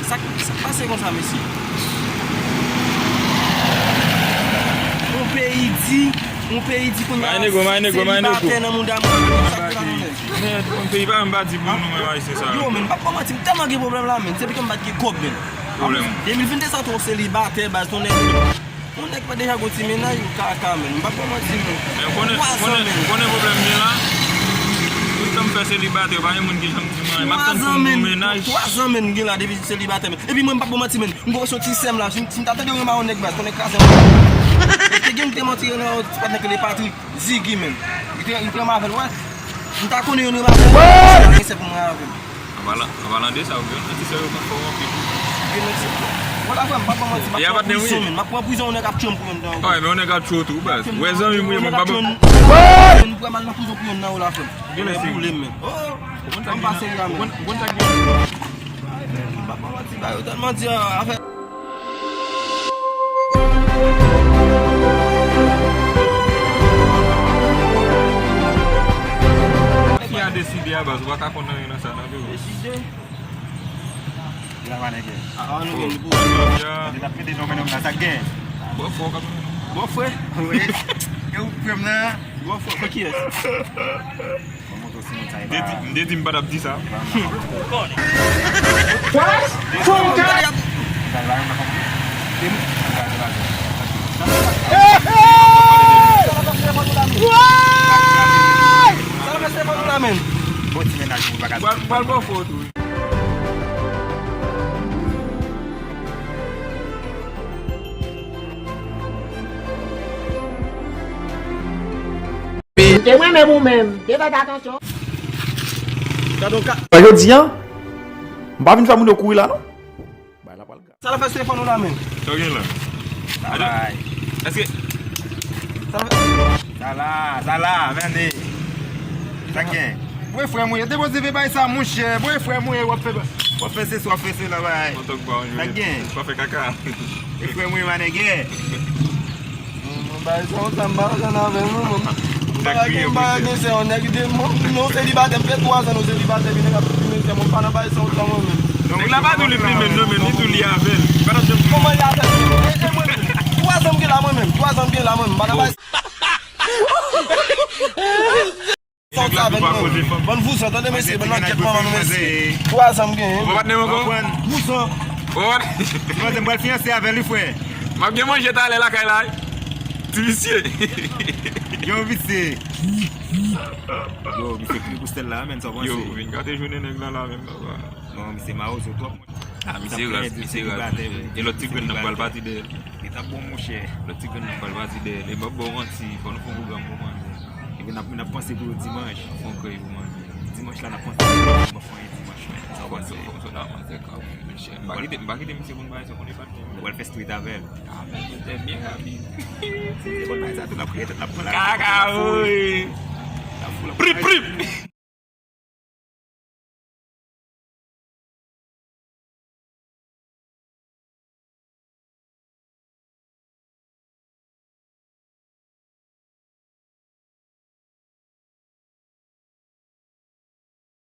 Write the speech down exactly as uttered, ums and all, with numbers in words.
Sa k, sa k pase konsa, mesye? Yon peyi di, yon peyi di kounye a, selibatè nan mouda mwen, sa k pral nan nèg. Yon peyi pa menm pa di pou nou, menm ayisyen sa yo. Yo, men, m p ap ba w manti, m tèlman gen pwoblèm la, men. Se pito m pa t gen kòb, men. Pwoblèm. De mil vennde sa, twò selibatè, baz, ton nèg. Yon nèg pa deja gon ti mennaj, ou kaka, men. M p ap ba w manti, men. Men ou konnen, ou konnen, ou konnen pwoblèm gen la? Tout tan m fè selibatè, pa gen moun ki janm di m anyen. M ap tann pou m gon mennaj. Twa zan, men, m gen la depi selibatè, men. Epi mwen, m p ap ba w manti, men. M gon soti sèm la. Si m, si m ta tande yon renmen yon nèg, baz, konnen kraze yon. Te gen m te manti nan yon ti patnè ki rele Patrick, Ziggy, men. Li te, li te renmen avè l, wè. M ta konnen yon renmen avè l, se pa gen sèl pou mwen avè l. An palan, an palan de sa, ou gen yon ti sè yo konn fò w anpil. Gen yon ti. Bon, la, frè m, m p ap ba w manti, m ap pran prizon, men. M ap pran prizon, yon nèg ap tchwe m pou yon dan. Ay, men yon nèg ap tchwe w tou, baz. Wè zanmi m, wi, mwen pa bon. M pral al nan prizon pou yon nan yo la, frè m. Gen lè se boule, men. Oh, ou konn sa ki gen nan, ou konn, ou konn sa ki gen nan. M p ap ba w manti, ba yo tèlman di, ah, afè. Fi a deside a, baz, ou pa ka konn anyen nan sa, nan, vre. Deside? Vin la, nèg. Ah, nou gen pou. Nèg ap pete non, men nonm nan, sa k gen? Bò fò, kap. Bò frè? Wi. E ou frè m nan? Bò fò, fè kiyès? M te di, m te di m pa t ap di sa. Bal, bal bò fò tou. Te mwen menm ou menm, te fè atansyon. Gade yon ka. Jodi a, m pa vin fè moun yo kouri la, non. Bay la pral grav. Sa l ap fè sou telefòn ou la, men? Sa w gen la? Sa bay. Èske sa l ap fè? Sa la, sa la, mène. Sa gen. Bon, frè mwen, yo te poze fè bay sa, monchè. Bon, frè mwen, w ap fè, w ap fè se, w ap fè se la, bay. Sa gen. W ap fè kaka. E frè mwen, manègè. Mwen bay sa yon tan, m pa ansanm avè l, non, mwen. M pa gen, m pa gen se yon nèg de, mwen, nou selibatè, m fè twa zan nou selibatè, epi nèg ap filme se mwen, m pa nan bay sa yon tan, mwen menm. Nèg la pa di w li filme l, non, men li di w li avè l. Li pa t ap janm di w. Kòman li avè l? E, e mwen menm. Twa zan m gen la, mwen menm. M pa nan bay sa yon tan avè l, mwen menm. Bann vouzan, tande mesye, bann langyèt manman nou, mesye. Twa zan m genyen. Ou pa patnè m ankò? Vouzan. Ou pa patnè? Mwen, m pral fiyanse avè li, frè. M ap gen manje talè lakay la, wi. Ti visye. Yo, visye. Yo, misye pli pou stèl la, menn, sa w panse? Yo, ou vin gate jounen nèg la, la, menm, papa. Non, misye mawozo twòp, mwen. Ah, misye raz, misye raz, monchè. E lòt ti grenn nan pral pati dèyè l. Li t ap bon, monchè. Lòt ti grenn nan pral pati dèyè l. E m ap ba w manti, fò nou fè yon pwogram pou manzè. Epi n ap, n ap panse pou dimanch. Fè yon krèy pou manzè. Dimanch la, n ap panse pou dimanch, men. Sa w panse? Fò, fò, fò, fò, fò, monchè. M pa kite, m pa kite misye konn bagay sa, konn epa. Ou pral fè street avè l. Ah, men, mwen te byen rapid. Se bon bagay sa tou, l ap kriye tèt, l ap pran la. Kaka, wi. L ap fou, l ap fou, l ap Prip, prip.